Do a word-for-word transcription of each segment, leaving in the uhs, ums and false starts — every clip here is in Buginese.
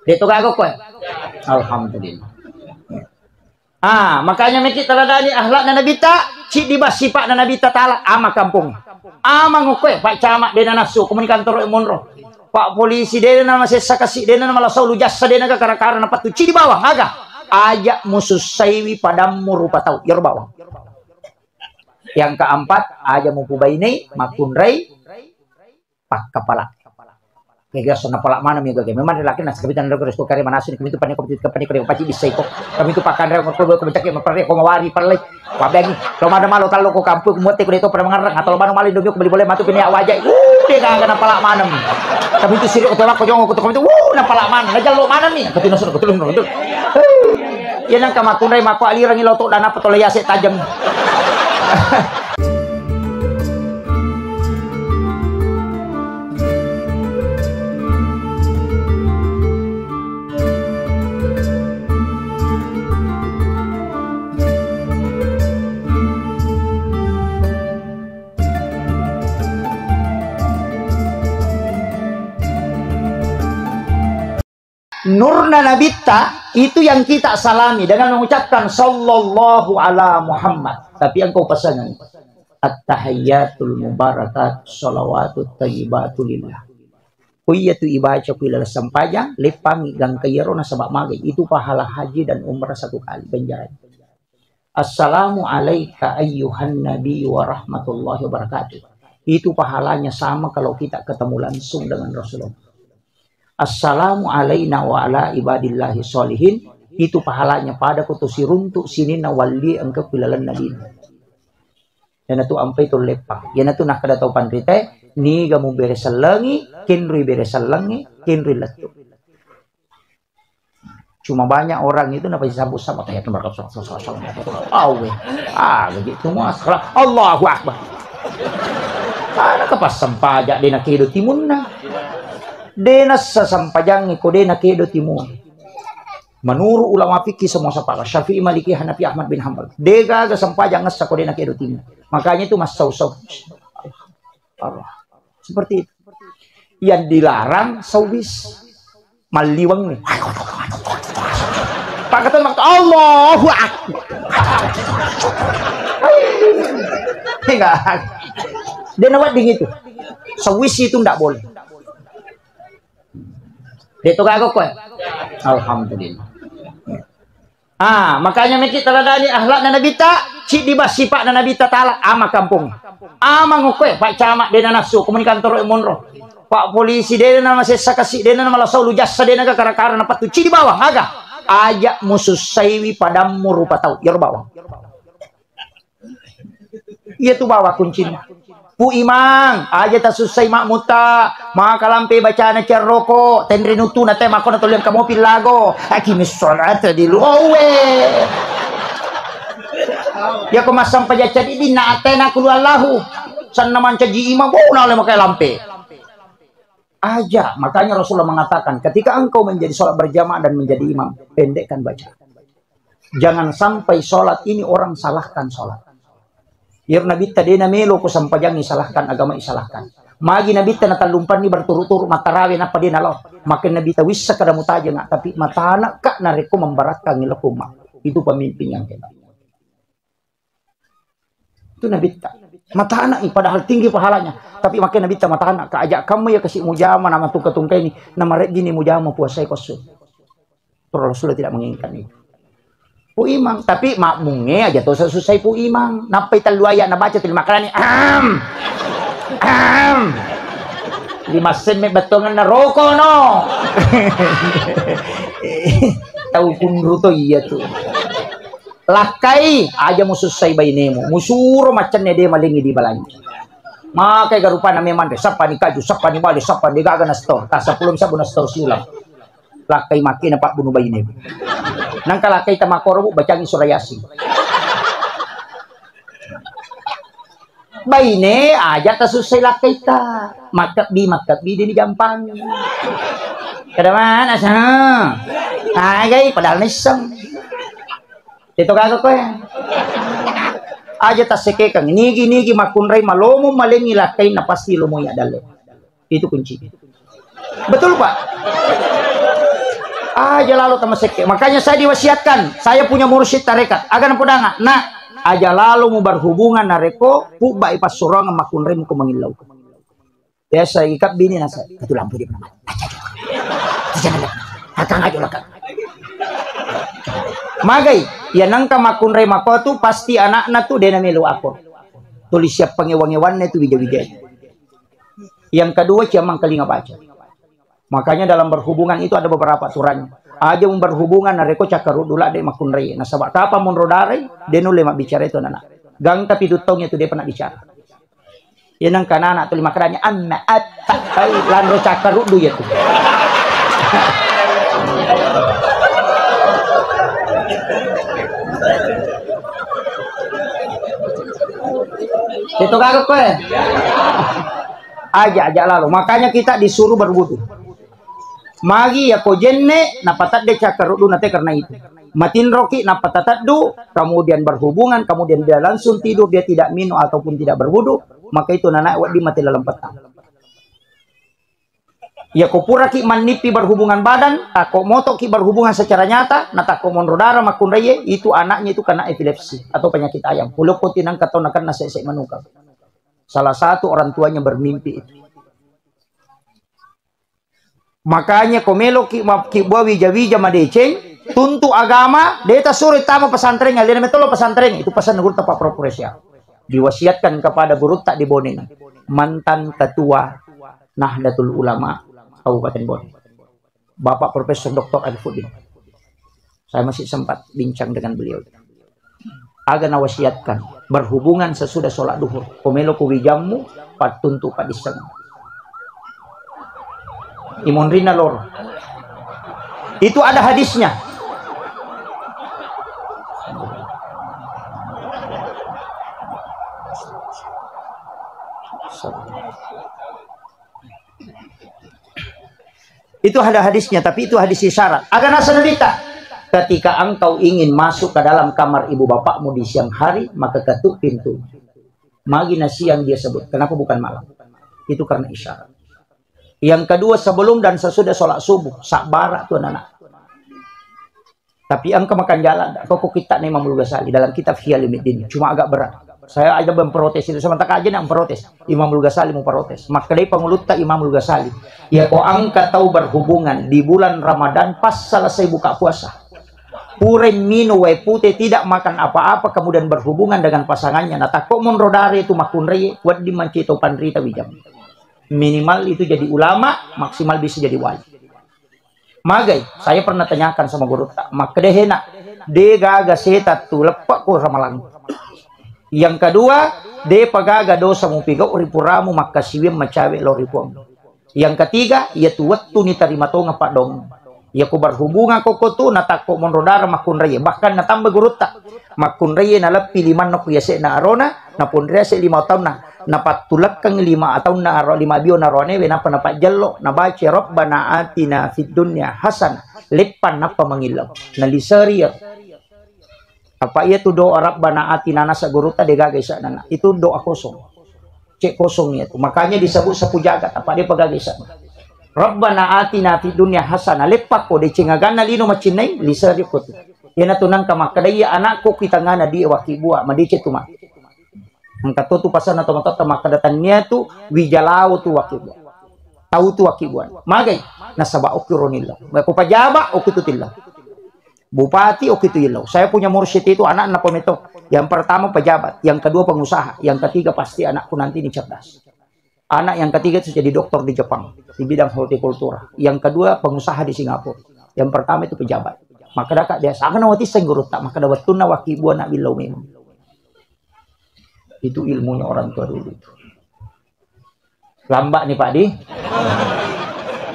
De' to gaga koe. Alhamdulillah. Ah, makanya meki teladani akhlakna Nabitta, ciddi ba sipa'na Nabitta taala, ama kampong. Ama ngokoe, Pak Camat de' na nassu, komuni kantoro e monro. Pak polisi de' na masessa kasi, de' na malasau lu jassa, de' na kara-kara na pattu, ciddi bawang, aga? Aja' musussaiwi padammu rupa tau, iyaro bawang. Yang keempat, aja' mupubainei, makkunrai, pakkapala. Kega sonna pala maneng mi gaga. Memang laki na sakabita naloko resto kare manasuni kami tu paneko tu paneko de paci bisai ko. Kami tu pakanre ko ko ko mencake mapare ko mawari pallai. Pabengi. Lo mana malo tallo ko kampung muatte ko de to pada mangarang atau lo mana mali domi ko beli boleh matu pini awajai. Uh, de gaga na pala maneng. Kami tu siri ko tolak ko jongo ko kami tu. Uh, na pala maneng. Na jallo maneng mi. Katu nasu katu nasu. Iya nang kamakkunrai mako alirangi loto dana petole yase tajam. Nurna Nabitta itu yang kita salami dengan mengucapkan sallallahu ala Muhammad. Tapi engkau pasangan at-tahiyyatul mubarakat salawatut thayyibatu lillah. Ku iya tu ibaca ku ilalang sampajang, leppangi gangka iyaro nasaba magai. Itu pahala haji dan umrah satu kali ganjaran. Assalamu alaika ayyuhan nabi wa rahmatullahi wa barakatuh. Itu pahalanya sama kalau kita ketemu langsung dengan Rasulullah. Assalamu alaina wa ala ibadillahi sholihin. Itu pahalanya pada ko tu siruntu sininna walli engka ku ilalang nabi. Iyanatu ampai tu leppang. Iyanatu nakkeda tau panrite, niga mubere sellengi, kenrui bere sellengi, kenrui lettu. Cuma banyak orang itu napa disambut sama tahiyat nomor kosong, kosong, kosong, kosong. Awe. Ah, begitu semua. Salah. Allahu Akbar. Ana ke pas sampaja de nakedo timunna. De nassa sampajangi ko de nakedo timunna. Menurut ulama fikih semua sepakat, Syafi'i, Maliki, Hanafi, Ahmad bin Hambal. De gaga sampajang ngessa ko de nakedo timunna. Makanya itu massau-sau. Allah. Seperti itu. Yang dilarang saubis. Malliweng nih. Pakatan waktu Allahu Akbar. Enggak. Dia nawadding itu. Saubis itu ndak boleh. De to gaga koe. Alhamdulillah. Ah, makanya meki teladani akhlakna Nabitta, ciddi ba sipa'na Nabitta taala, ama kampong. Ama ngokoe, Pak Camat de na nassu, komuni kantoro e monro. Pak polisi de na masessa kasi, de na malasau lu jassa, de na kara-kara na pattu, ciddi bawang, aga? Aja' musussaiwi padammu rupa tau, iyaro bawang. Iya tu bawa kuncinna. Pu Imang, aja' tasussai makmutta, maka lampe bacana cerroko, tenre nutuna te makko na tolliang kamopi lago. Aqimis sholata di luwe. Iya ko massampajang ceddi na atena kulu Allahu. Sanna mancaji imang, oh, na oleh makai lampe. Aja', makanya Rasulullah mengatakan, ketika engkau menjadi sholat berjamaah dan menjadi imam, pendekkan bacaan. Jangan sampai sholat ini orang salahkan sholat. Iyaro Nabitta de na melo ko sampajangi salahkan, agama i salahkan. Magi Nabitta na tallumpanni berturut-turut mattarawe nappa de na lao. Maka Nabitta wissa kada mutajeng, tapi matana ka narekko membarakkangi lao ko umma. Itu pemimpin yang hebat. Itu Nabitta. Matana i, padahal tinggi pahalanya. Tapi makkeda Nabitta matana ka, aja' kamma iya kasi mujama na matungka-tungka ini, na marejji ni mujama puasai kossu. Rasulullah tidak menginginkan itu. Pu Imang, tapi makmungnge aja' to susai Pu Imang. Nappai tellu ayat nabaca tuli makkalani. Am. Am. Lima semme bettonganna roko no. Tau kunru to iya tu. Lakkai, aja' musussai bainemu. Musuro maccenne de malengi di balangi. Makai garupana memang de, sappa ni kaju, sappa ni bale, sappa ni gaga na store. Ta seppulo mi sabbu na store siulang. Lakkai makkeda pabbunu bainemu. Nangka lakkai tamakoro, Bu, bacangi surah Yasin. Baine aja' tasussai lakkaitta. Makkebbi, makkebbi de ni jampangi. Kada mana sa? Agai padahal nisseng. Itu kagak koe. Aja' tassekekang. Nigi-nigi makkunrai malomo malengi lakkainna pasti lomo iya dalle. Itu kunci. Betul, Pak? Aja lalo tamasekke. Makanya saya diwasiatkan, saya punya mursyid tarekat. Aga napodanga, nak, aja lalo mu berhubungan narekko pubbai passuroang makkunrai mu ko mangillau. Biasa ikap bini nasa, itu lampu di mana? Aja, aja. Itu jangan lihat. Akang aja lah, Kang. Magai, ya nangka makkunrai makotu pasti anakna tu dena melo akor. Tulis siap pangewangewanna itu wija-wija. Yang kedua, ciamang kalinga baca. Makanya dalam berhubungan itu ada beberapa aturannya. Aja mu berhubungan narekko cakkaruddu ladde makkunrai. Nasaba kapang monro darai, de nulle mabbicara itu anak. Gangka pitu taung itu dia pernah bicara. Iya nangka anak tuli makkedanya, "Amma atta." Ai, lanro cakkaruddu iya tu. Itu kagak kowe. Aja, aja lalu. Makanya kita disuruh berwudu. Magi ya ko jenne, napatadde cakkaruddu nate karena itu. Matinroki, napatataddu, kemudian berhubungan, kemudian dia langsung tidur, dia tidak minum ataupun tidak berwudu, maka itu nana wedding mate dalam petang. Ya ko puraki mannipi berhubungan badan, takko motoki berhubungan secara nyata, na takko monro darah makkunraie, itu anaknya itu kena epilepsi atau penyakit ayam. Ulokko tinangka tau nakenna sese manuka. Salah satu orang tuanya bermimpi itu. Makanya ko meloki ma-, ki buah wija-wija madeceng, tuntu agama, de tasuro tama pesantren, alena metolo pesantren, itu pesan guru tepat prokuresia. Diwasiatkan kepada guru tak di Bone ini, mantan ketua Nahdlatul Ulama Kabupaten Bone, Bapak Profesor Doktor Arifuddin. Saya masih sempat bincang dengan beliau. Aga nawasiatkan, berhubungan sesudah sholat duhur. Pomelo ku wijammu, pattuntu padisseng. Imonrina loro. Itu ada hadisnya. Itu ada hadisnya, tapi itu hadis isyarat. Aga nasa Nabitta, ketika engkau ingin masuk ke dalam kamar ibu bapakmu di siang hari, maka ketuk pintu. Magi na siang dia sebut, kenapa bukan malam? Itu karena isyarat. Yang kedua, sebelum dan sesudah sholat subuh, sabbara tu anak. Tapi engka makan jalan, koko kitta na Imamul Ghazali dalam kitab Ihya Ulumuddin. Cuma agak berat. Saya ada memprotes itu, sementara aja yang memprotes. Imamul Ghazali mau protes. Makkedai pangulutta Imamul Ghazali. Ya ko engka tau berhubungan di bulan Ramadan pas selesai buka puasa. Pura minum wae putih, tidak makan apa-apa, kemudian berhubungan dengan pasangannya. Nah, takko monro dare itu makkunrai, wedding mancaji tau panrita wijang. Minimal itu jadi ulama, maksimal bisa jadi wali. Magai, saya pernah tanyakan sama guru, makkeda hena, de gaga setan tu leppe ko ramalang. Yang kedua, de pagaga dosa mupigau ri puramu makkasiwiang macawe lao ri Puang. Yang ketiga, iya tu wettu ni tarima tonga padong. Iya ko berhubungan koko tu natakko monro dara makkunrai, bahkan natamba gurutta. Makkunrai naleppi limanna ku yase'na arona, naponriase lima taunna, napattulekeng lima taunna aro, lima biona arone, we napa napajjello, nabaca Rabbana atina fid dunya hasanah, leppan nappa mangillau. Naliseri ya. Apa iya tu doa Rabbana atina nasa gurutta de gaga isa'na. Itu doa kosong. Cek kosong ya tu. Makanya disebut sapu jagat, apa dia pegagai isa'na. Rabbana atina fid dunya hasanah, leppa ko deceng aganna lino macinnai, liseri ko tu. Iyana tu nangka makkeda iya anakku ki tangana di waki bua, madeceng tu mati. Engka to tu pasanna tomatoatta makkeda tannia tu wijalao tu waki bua. Tau tu waki bua. Magai, nasaba okki ronillo. Ko pajaba okki tu tillo. Bupati okki tu illo. Saya punya mursyid itu anakna pemeto. Yang pertama pejabat, yang kedua pengusaha, yang ketiga pasti anakku nanti ini cerdas. Anak yang ketiga itu jadi doktor di Jepang di bidang hortikultura. Yang kedua pengusaha di Singapura. Yang pertama itu pejabat. Maka dekat dia sangat nawati senggurutta, maka da wettunna waki bua nak billau memang. Itu ilmunya orang tua dulu itu. Lambak nih Pak Di.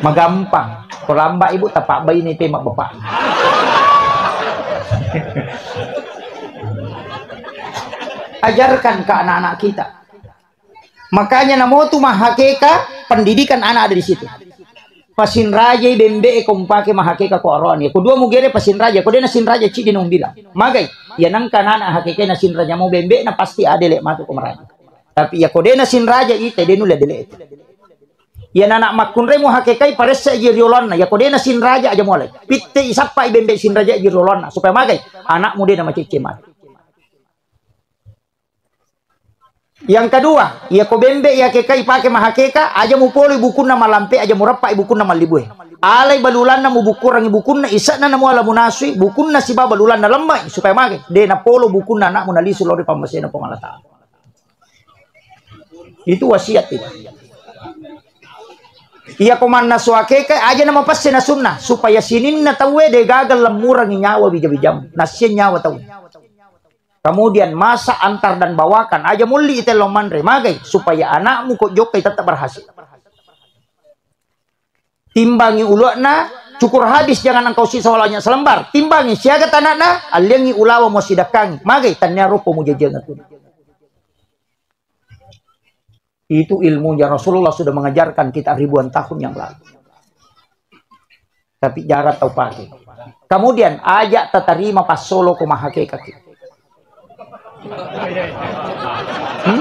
Magampang. Kalau lambak ibu tapak bayi nih tema bapak. Ajarkan ke anak-anak kita. Makanya namotu mahakeka pendidikan anak ada di situ. Pasinrajai bembe e ko mpake mahakeka ko aroni. Ko dua mugere pasinraja, ko dena sinraja cidi nung bilang. Magai, ya nangka nana hakeke na sinraja mau bembe na pasti adele matu ko meraja. Tapi ya ko dena sinraja ite denu le dele itu. Iyana anak makkunrai muhakekai, paressa ji rioloanna. Iyako de nasinraja aja mualai. Pitte isappa ibembe sinraja ji rioloanna. Supaya magai anakmu de namacecce mati. Yang kedua, iyako bembe ihakekai pake mahakeka, aja mupoloi bukunna malampe, aja murappai bukunna mallibue. Alai balulanna, mubukkurangi bukunna, ise'na namuala munasui, bukunna sibawa balulanna lemmai, supaya magai de napolo bukunna anakmu nalisu lao ri pammasena Puang Allah Ta'ala. Itu wasiat itu. Iyako mannasu akeka, aja namapesse nasunna, supaya sininna tauwe de gaga lemmurangi nyawa bija-bijamu, nassiang nyawa tauwe. Kemudian masa antar dan bawakan, aja mulli itello manre, magai supaya anakmu ko jokkai tetap berhasil. Timbangi ulu'na, cukur habis, jangan engkau sisa walau hanya selembar. Timbangi siaga tanakna, alliangi ulawa muasidakkangi. Magai tannia rupa mujajangatu. Itu ilmunya, Rasulullah sudah mengajarkan kita ribuan tahun yang lalu. Tapi jarang tau pake. Kemudian aja tatarima passolo ko mahakekaki. Hmm?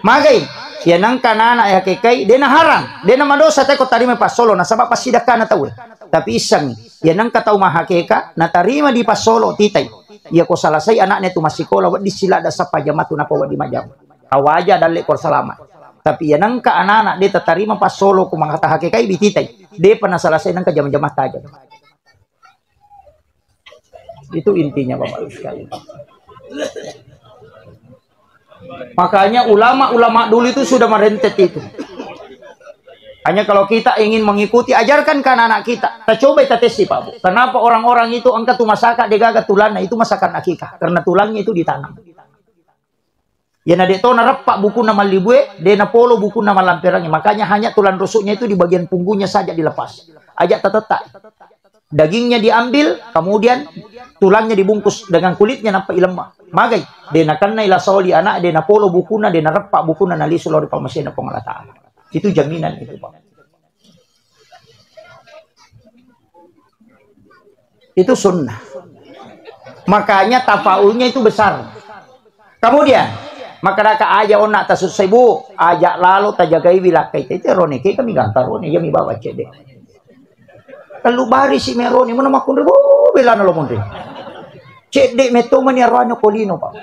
Magai, ya nengka nana ya kekai, dena haram, dena madosa teko tarima passolo nasaba passidakkana tau. Tapi iseng, ya nengka tau mahakeka natarima di passolo titai. Iya ko salasai anaknya tu massikola, wedding sila ada sapa jamatu napa wedding majam. Awaja dalle ko salama. Tapi iya nengka anak-anak de tatarima passolo ko mangata hakekai bititai. De pernah selesai nengka jam-jam tajam. Itu intinya Bapak Ibu sekalian. Makanya ulama-ulama dulu itu sudah merentet itu. Hanya kalau kita ingin mengikuti, ajarkan ke anak-anak kita. Kita coba kita tes sih, Pak Bu. Kenapa orang-orang itu engka tu masaka degaga tulanna itu masakan akikah? Karena tulangnya itu ditanam. Iyana de to nareppa bukunna mallibue, de napolo bukunna mallamperangnge. Makanya hanya tulang rusuknya itu di bagian punggungnya saja dilepas. Aja tatetta. Dagingnya diambil, kemudian tulangnya dibungkus dengan kulitnya nampa ilemma. Magai, de nakennai lasoli anak, de napolo bukunna, de nareppa bukunna nalisu lao ri pammasena Puang Allah Ta'ala. Itu jaminan itu, Pak. Itu sunnah. Makanya tafaulnya itu besar. Kemudian, makkadaka aja onna tasussai, Bu, aja lalo tajagai wilakkai tete rone ke kami gangka rone, iya mi bawa cedde. Tellu bari si merone, mana makkunre, Bu, belana lo munri. Cedde metto mani arwanya kolino, Pak.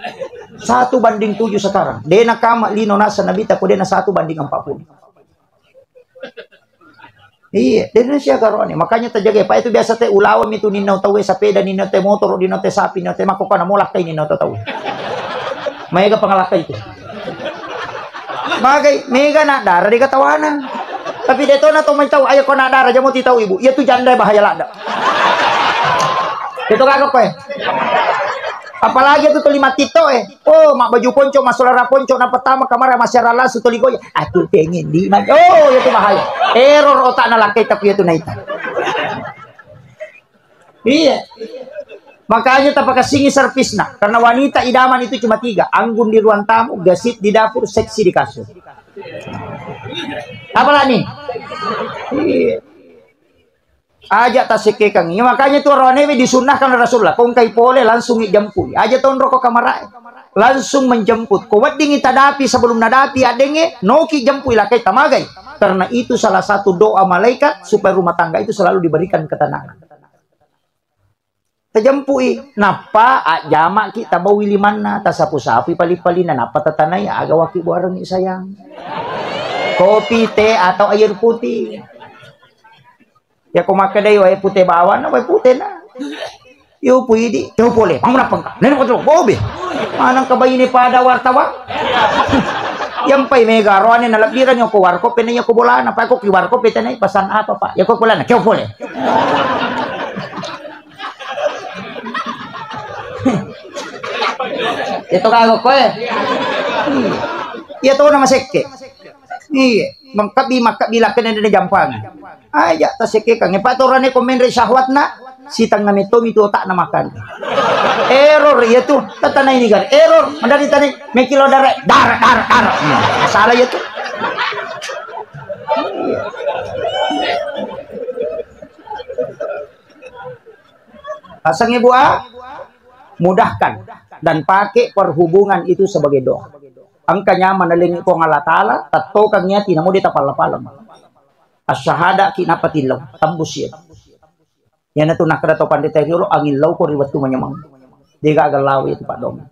Satu banding tujuh sekarang. Dena kama lino nasa Nabi tako dena satu banding empat puluh. Iya, dena siaga roane. Makanya tajaga, Pak, itu biasa te ulaweng itu ninna tauwe, sepeda ninna te, motor ninna te, sapi ninna te, mako kana molakkai ninna tauwe. Maega pangalakkai itu. Magai, mega nak dara de katawana. Tapi de tona to mai tau, ayo ko nak dara jamo ti tau ibu. Iya tu janda bahaya lada. Itu kagak koe. Apalagi itu tuli mati to eh. Oh, mak baju ponco, mak solara ponco, na pertama kamar masih langsung tuli goyang. Aku pengen di mana? Oh, itu bahaya. Error otak na lakai tapi itu naita. Iya. Makanya tapakasingi servisna. Karena wanita idaman itu cuma tiga. Anggun di ruang tamu, gesit di dapur, seksi di kasur. Apalagi? Iya. Aja tasekkekang. Ya, makanya tu roanewe disunnahkan Rasulullah. Kongkai pole langsung ijempui. Aja tonro ko kamarae. Langsung menjemput. Ko weddingi tadapi sebelum nadapi addenge, noki jempui lakai tamagai. Karena itu salah satu doa malaikat supaya rumah tangga itu selalu diberikan ketenangan. Tajempui, nappa ajjamaki tabawi limanna, tasapu-sapui pali-palina, nappa tatanai aga waki buarengi sayang. Kopi, teh atau air putih. Ya ko makkedai wae pute bawana, wae pute na. Yo puidi, yo pole, mau napengka. Nene ko bobe. Manang kabaine pada wartawan. Yang pai mega roane na lebbirang ko warkop pene ko bolana, pa ko ki warkop pene pesan apa, Pak? Ya ko bolana, yo pole. Itu kagak koe. Iya to nama sekke. Iya, mengkabi makabi lakene de jampang. Aja tasekke kang. Pak torane komen re syahwatna, sitengah metomi tu otakna makan. Error iya tu, tatanai ni gar. Error, mandari tani, mekilo dare, dare, dare, dare. Hmm, salah iya tu. Pasang ibu A, mudahkan dan pakai perhubungan itu sebagai doa. Engka nyameng nalengngi Puang Allah Ta'ala, tettokang iyati namo de tapalla-pallang. Asyhadaki nappa tillau, tembus iya. Iyanatu nakkeda to panrita riolo, angin lauko ri wettu manyameng. Degaga lao itu padong.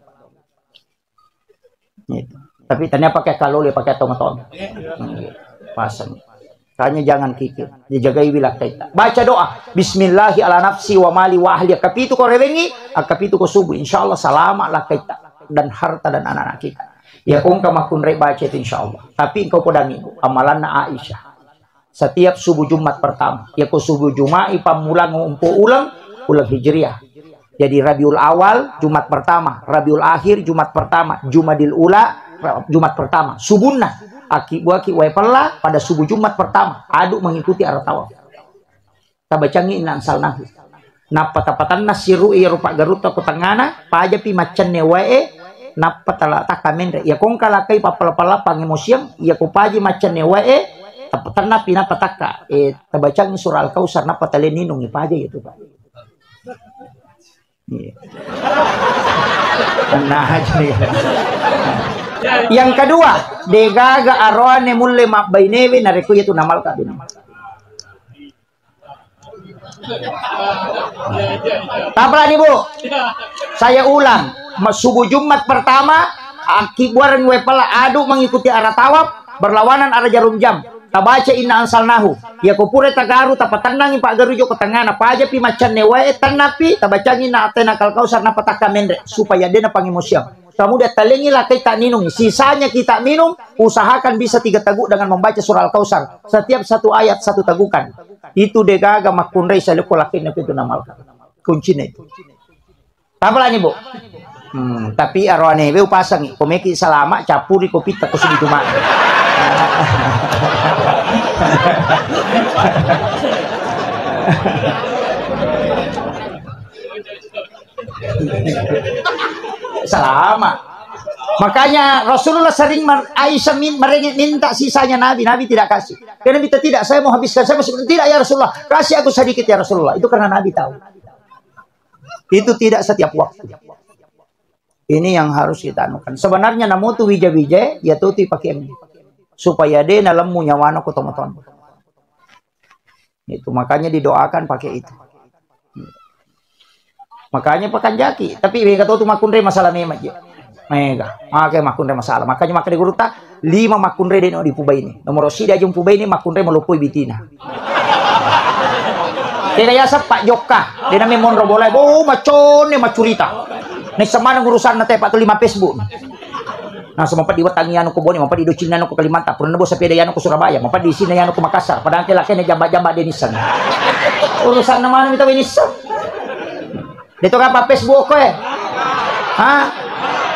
Gitu. Tapi tania pakai kalole, pakai tong-tong. Pasang. Kanya jangan kikir. Dijagai wi lakkaitta. Baca doa. Bismillahi ala nafsi wa mali wa ahli. Kapitu ko rewengi, kapitu ko subuh. Insya Allah salama lakkaitta dan harta dan anak-anak kita. Ya kongka makkunrai baca itu insya Allah. Tapi engkau podangi amalanna Aisyah. Setiap subuh Jumat pertama. Yako subuh Jumat i pammulang umpo uleng, uleng Hijriah. Jadi Rabiul Awal, Jumat pertama, Rabiul Akhir, Jumat pertama, Jumadil Ula, Jumat pertama. Subunna, aki buaki wae pella pada subuh Jumat pertama, adu mengikuti arah tawaf. Tabacangi inna ansalnahu. Nappa tapatanna siru iya rupa garutta ko tengana, pajapi maccenne wae, nappa tala takka menre. Iya kongka lakai pappala-pala pangemo siang, iya ko paji maccenne wae, tap-, tennapi nappa takka, eh, tabacangi surah Al-Kausar, nappa tale ninungi paja itu, Pak. Iya. Nah, jadi. Yang kedua, degaga aroane mulle mabbainewe narekko iya tu namalka bene. Tapalani, Bu. Saya ulang, ma-, subuh Jumat pertama, akkibuareng wae pala adu mengikuti arah tawaf, berlawanan arah jarum jam. Tabaca inna ansalnahu. Yako pura tagaru, tapatennangi paggaru joko tengana, pajapi maccanne wae, tennapi, tabacangi inna atena kal kausar, nappa takka menre, supaya dena pangemosiang. Kemudian talengi lakai tak ninung. Sisanya kita minum, usahakan bisa tiga teguk dengan membaca surah Al-Kausar. Setiap satu ayat, satu tegukan. Itu degaga makkunrai saleko lakai na pintu namalka. Kuncinya itu. Apa lagi, Bu? Hmm, tapi aroane be upasangi. Komeki salama, capuri kopi tak kusudi cuma. Selama. Makanya Rasulullah sering mer-, Aisyah min-, merengek minta sisanya Nabi. Nabi tidak kasih. Karena minta tidak, saya mau habiskan, saya masih tidak, ya Rasulullah. Kasih aku sedikit, ya Rasulullah. Itu karena Nabi tahu. Itu tidak setiap waktu. Ini yang harus kita anukan. Sebenarnya namu tu wija-wija, ya tu tu pakai ini. Supaya de nalemmu nyawana ko tomaton. Itu makanya didoakan pakai itu. Makanya pakanjaki, tapi mega to tu makkunrai masalah memang je. Mega, maka makkunrai masalah. Makanya maka di guru ta, lima makkunrai deno dipubaini. Nomor sida aja pubaini makkunrai melopoi bitina. Tega ya sepak jokka, dena memonro bola, bo macone macurita. Nek semana urusan na tepak tu lima Facebook. Nah, sempat di wetang anu ko Bone, sempat di docin anu ko Kalimantan, pernah bos sepeda anu ko Surabaya, sempat di sini anu ko Makassar, padahal ke lakene jamba-jamba Denison. Urusan mana minta Denison? Dia tu apa Facebook ko eh? Hah?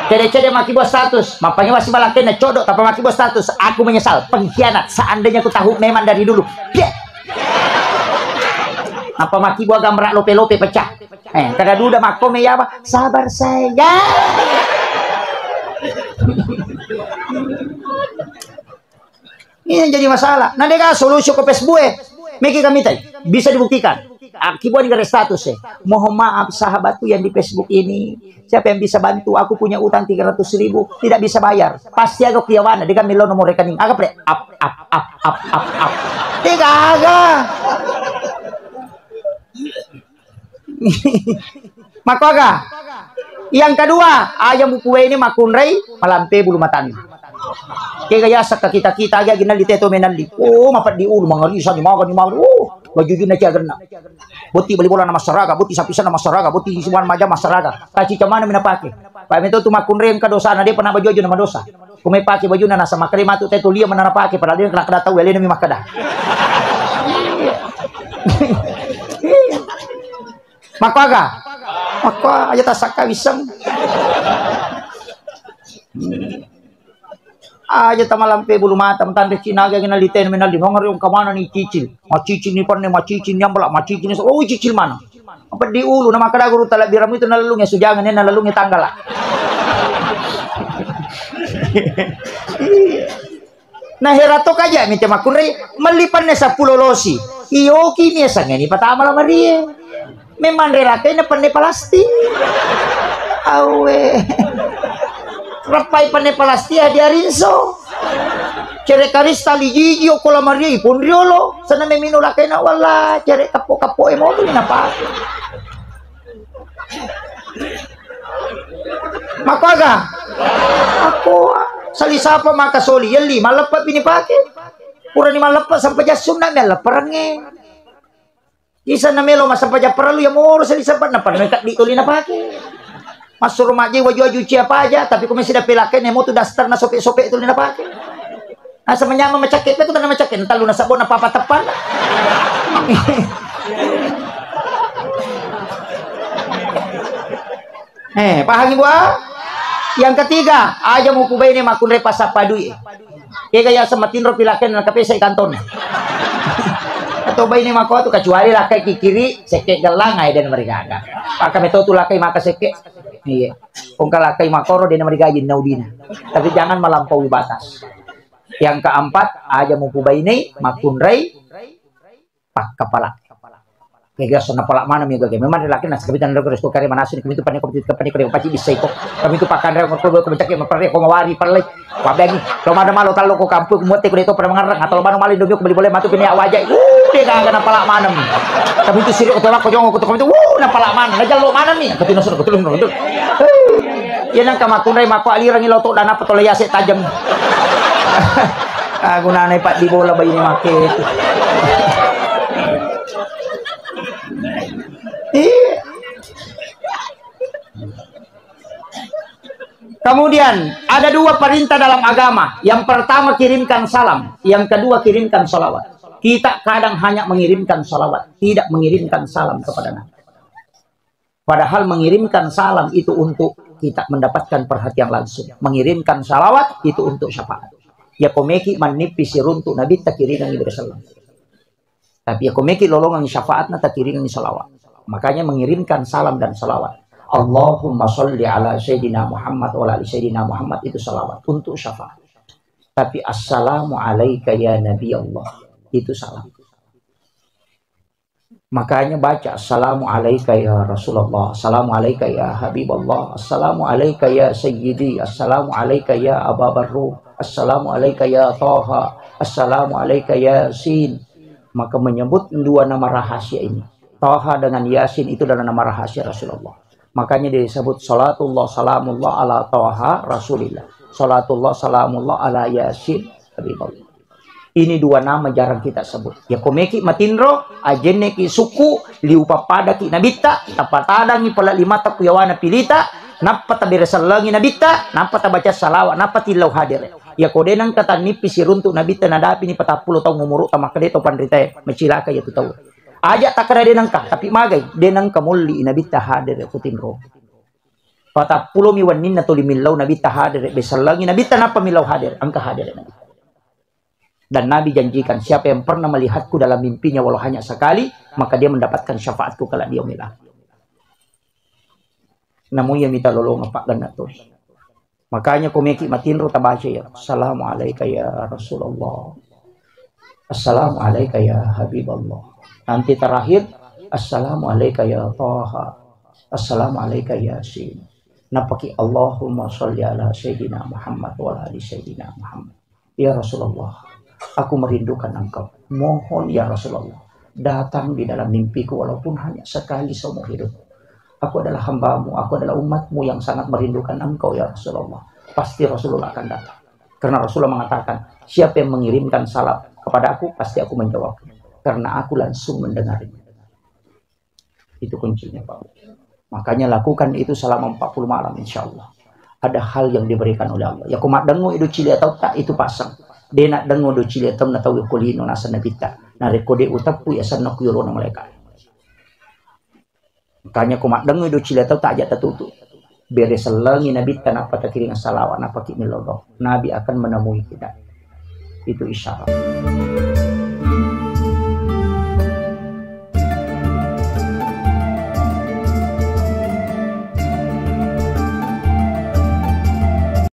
Cede-cede maki buat status, mapangi wasi balakene codok, tapi maki buat status, aku menyesal, pengkhianat, seandainya aku tahu memang dari dulu. Piye? Apa maki buat gambar lope-lope pecah? Eh, kada duda makko me yawa, sabar sayang. Ini yang jadi masalah. Nah, dega solusi ke Facebook eh. Meki kami tadi bisa dibuktikan. Akibat gara status eh. Mohon maaf sahabatku yang di Facebook ini. Siapa yang bisa bantu? Aku punya utang tiga ratus ribu, tidak bisa bayar. Pasti aga kuyawana, dega melo nomor rekening. Aga pre? Ap, ap, ap, ap, ap, ap. Dega aga. Makkoga. Yang kedua, aja mupuwe ini makunrai malampe bulu matanna. Kega yasa ka kita-kita aja ginalli teto menalli. Oh, mapeddi ulu mangarisan ni maga ni maga. Oh, bajujunna cia genna. Boti bali bola na masyarakat, boti sapisan na masyarakat, boti siwan maja masyarakat. Taci camana mina pake. Pak meto tu makunrai engka dosana, de pernah baju-baju nama dosa. Kumai pake bajuna nasa makkeda matu te tulia menana pake padahal dia kena-kena tau elena mi makkeda. Makko aga? Makko aja tasakka wiseng. Aja tamalampe bulu mata, tanda Cina aga gina liten menal di nongari ong kamana ni cicil. Macicil ni perne, macicil ni ambala, macicil ni oh cicil mana? Apa di ulu nama kada guru talabiramu itu nalalungi sujangan, nalalungi tanggala. Nah, herato kaja mite makunrai melli penne seppulo losi. Iyoki ni sangeni patama la marie. Memang rerakai na penne palastik. Awe. Rappai penne palastia dia rinso. Cere karista lijiji okko lamaria ipun riolo. Sana memino lakaina walla cere kappo-kappo e mobil napa. Makoga? Ako sali sapa maka soli yelli malleppa pini pake. Purani malleppa sampai jassunna mi allepperengnge. Isa na melo massempajang parellu ya moro sedi sabbanna panna kaddi tuli napake. Massuro majjai waju-waju cia paja, tapi ko mesi dape lakai nemo tu daster na sope-sope tuli napake. Asa manyama macakke pe tu tanna macakke, na tallu na sabbo na papa teppan. Eh, pahangi bua? Yang ketiga, aja mupubaine makkunrai pasappa dui. Kega ya sematinro pilaken na kapesa kantong. Atau baine mako tu kecuali lakai kikiri sekke gelang ai dan marigaga. Maka meto tu lakai maka sekke. Iya. Kongka lakai makoro dan marigaji naudina. Tapi jangan melampaui batas. Yang keempat, aja mupubaine makkunrai pakkapala. Kega sonna pala maneng mi gaga. Memang laki nasa kapitan lo terus ko kare manasuni kami tu pane ko tu pane ko pasti bisa iko. Kami tu pakan reo ko ko cake mapare ko mawari pallai. Pabengi. Lo mana malo tallo ko kampung muat ko deto pada mangarang atau lo mana malo indomie ko beli boleh matu pini awaja. Uh, dia gaga na pala maneng. Kami tu siri ko tolak ko jongo ko tu kami tu. Uh, na pala maneng. Na jallo maneng mi. Kami tu nasu ko tu. Iya nang kamakunrai mako alirangi loto dan apa tole yase tajam. Ah, gunane pak di bola bayi make itu. Iya. Kemudian ada dua perintah dalam agama. Yang pertama kirimkan salam, yang kedua kirimkan salawat. Kita kadang hanya mengirimkan salawat, tidak mengirimkan salam kepada Nabi. Padahal mengirimkan salam itu untuk kita mendapatkan perhatian langsung. Mengirimkan salawat itu untuk syafaat. Ya komeki mannipi siruntu Nabi takiringan ibadah salam. Tapi ya komeki lolongan syafaatna takiringan salawat. Makanya mengirimkan salam dan salawat. Allahumma salli ala Sayyidina Muhammad wa ala ali Sayyidina Muhammad itu salawat untuk syafaat. Tapi assalamu alaika ya Nabi Allah itu salam. Makanya baca, "Assalamu alaika ya Rasulullah, assalamu alaika ya Habiballah, assalamu alaika ya Sayyidi, assalamu alaika ya Aba Barru, assalamu alaika ya Taha, assalamu alaika Yasin." Maka menyebut dua nama rahasia ini. Taha dengan Yasin itu adalah nama rahasia Rasulullah. Makanya disebut salatullah salamullah ala Taha Rasulillah. Salatullah salamullah ala Yasin Habiballah. Ini dua nama jarang kita sebut. Ya komeki matinro, ajenneki suku, liu pappadaki nabitta, tapatadangi pala limata ku yawana pilita, nappa taberesellengi nabitta, nappa tabaca salawat, nappa tillau hadere. Ya ko de nengka tannipi siruntu nabitta nadapini patappulo taung umuru tamakkede to panritae, macilaka ya tu tau. Aja takkeda de nengka, tapi magai, de nengka molli nabitta hadere ku tinro. Patappulo mi wenninna tuli millau nabitta hadere, besellengi nabitta nappa millau hadere, engka hadere nabitta. Dan Nabi janjikan, siapa yang pernah melihatku dalam mimpinya walau hanya sekali, maka dia mendapatkan syafaatku kelak di yaumil akhir. Namu iya mita lolong apa ganna tu. Makanya komeki matinro tabaca ya, "Assalamu alaika ya Rasulullah. Assalamu alaika ya Habiballah." Nanti terakhir, "Assalamu alaika ya Taha. Assalamu alaika ya Yasin." Napaki Allahumma salli ala Sayyidina Muhammad wa ala ali Sayyidina Muhammad. Ya Rasulullah, aku merindukan engkau. Mohon ya Rasulullah, datang di dalam mimpiku walaupun hanya sekali seumur hidupku. Aku adalah hambamu, aku adalah umatmu yang sangat merindukan engkau ya Rasulullah. Pasti Rasulullah akan datang. Karena Rasulullah mengatakan, siapa yang mengirimkan salam kepada aku, pasti aku menjawab. Karena aku langsung mendengarnya. Itu kuncinya, Pak. Makanya lakukan itu selama empat puluh malam, insya Allah. Ada hal yang diberikan oleh Allah. Ya, ko maddengo ido cili atau tak, itu pasang. De naddengo do cili atau na tau ko lino nasa nabitta. Na rekko de uteppu ya sanna ku yolona malaikat. Makanya ko maddengo ido cili atau tak aja tatutu. Bere sellengi nabitta nappa takiring salawat, nappa ki milodong. Nabi akan menemui kita. Itu isyarat.